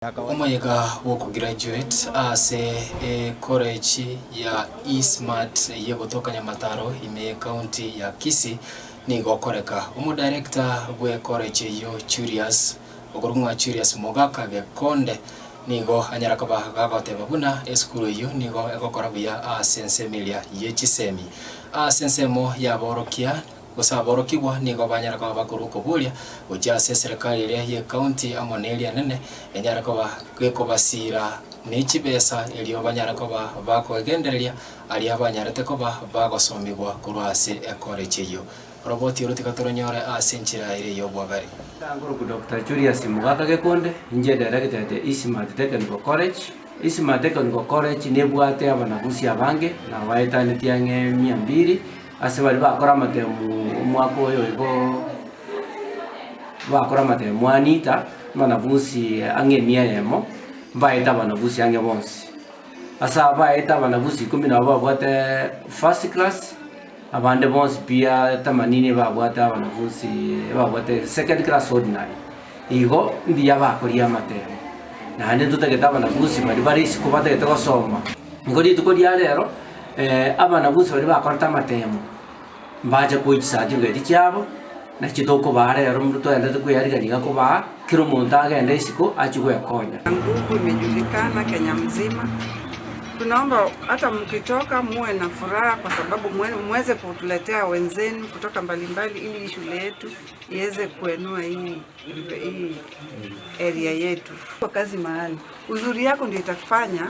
Omoyega bw'okograduate ase ecollege ya E-Smart eyio egotoka Nyamataro ime y'ecounty ya Kisii nigo okoreka. Omodirector bw'ecollege eyio Julius okorokwa ng'a Julius Mogaka Gekonde nigo anyara koba gagoteba buna esukuru eyio nigo egokora buya ase ensemo eria ye chisemi. Ase ensemo y'aborokia gose aborokigwa nigo banyara koba bakorwa okoboria gochia ase eserekari eria y'ecounty amo na eria nene enyare koba gekobasira na chibesa erio banyare koba bakogendereria aria banyarete koba bagosomigwa korwa ase ecollege eyio. Roboti oro tiga toronyore ase enchera ere y'obwagare. Ngoroku Dr. Julius Mugaka Gekonde, inche director at Ismart Technical College. Ismart Technical College nebwate abanafunzi abange na baetanetie ang'e 200 ase baria bakora amatemu omwaka oyo igo bakora amatemu anita abanafunzi ang'e 100 mbaete abanafunzi ang'e bonsi. Ase aba baete abanafunzi 10 nabo babwate first class, abande bonsi pia 80 babwate abanafunzi babwate second class ordinary. Igo mbuya bakoria amatemu naende ntotagete abanafunzi baria bare isiko batagete gosoma. Nigo rituko ria rero abanafunzi baria bakorete amatemu mbache koa chicertificate chiabo nachi tokobaa rero toendete koyarigania iga kobaa kera omonto agende isiko achie goekonya. Nguvu imejulikana Kenya mzima. Tunaomba hata mkitoka muwe na furaha, kwa sababu muweze kutuletea wenzenu kutoka mbalimbali, ili shule yetu iweze kuenua hii area yetu. Kwa kazi mahali, uzuri yako ndio itafanya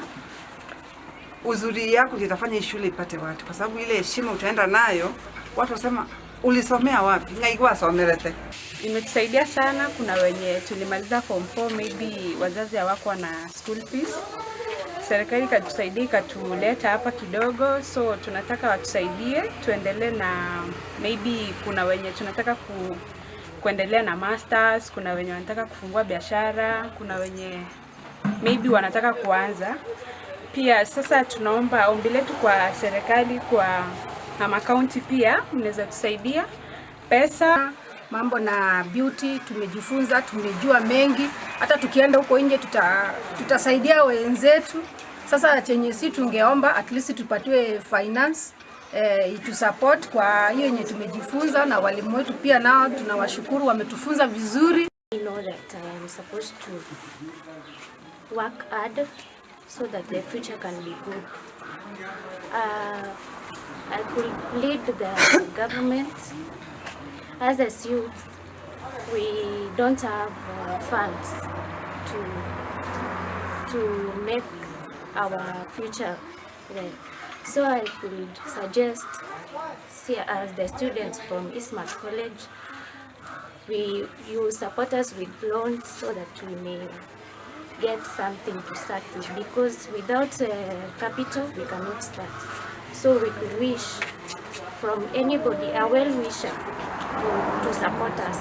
hii shule ipate watu, kwa sababu ile heshima utaenda nayo, watu wasema, "Ulisomea wapi? Ng'aigwa asomerete?" Imetusaidia sana. Kuna wenye tulimaliza form 4, maybe wazazi hawakuwa na school fees. Serikali ikatusaidia ikatuleta hapa kidogo, so tunataka watusaidie tuendelee na maybe kuna wenye tunataka kuendelea na masters, kuna wenye wanataka kufungua biashara, kuna wenye maybe wanataka kuanza pia. Sasa tunaomba ombi letu kwa serikali, kwa ama county pia, mnaweza tusaidia pesa. Mambo na beauty tumejifunza, tumejua mengi. Hata tukienda huko nje tutasaidia wenzetu. Sasa chenye si tungeomba, at least tupatiwe finance itusupport kwa hiyo yenye tumejifunza, na walimu wetu pia nao tunawashukuru, wametufunza vizuri. I know that I am supposed to work hard so that the future can be good. I could lead the government. As a youth, we don't have funds to make our future well. So I could suggest, see, as the students from Ismart College, we you support us with loans so that we may get something to start with, because without capital we cannot start. So we could wish from anybody, a well-wisher, to support us.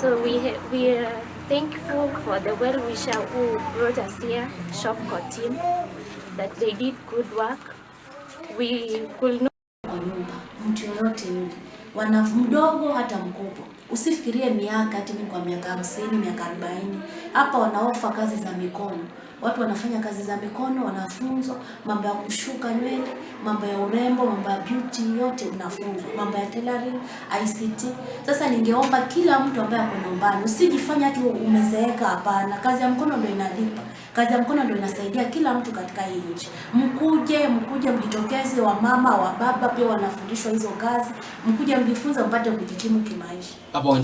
So we are thankful for the well-wisher who brought us here, Shofco team, that they did good work. We could not Kwa nyumba, mtu yoyote yule, wana mdogo hata mkubwa, usifikirie miaka ati mimi kwa miaka 50, miaka 40. Hapa wanaoffer kazi za mikono, watu wanafanya kazi za mikono, wanafunzwa mambo ya kushuka nywele, mambo ya urembo, mambo ya beauty, yote unafunzwa, mambo ya tailoring, ICT. Sasa ningeomba kila mtu ambaye ako nyumbani, usijifanye ati umezeeka. Hapana, kazi ya mkono ndio inalipa. Kazi ya mkono ndio inasaidia kila mtu katika hii nchi. Mkuje, mkuje mjitokeze, wamama, wa baba pia wanafundishwa hizo kazi. Mkuje mjifunze, mpate kujikimu kimaisha. Abonche.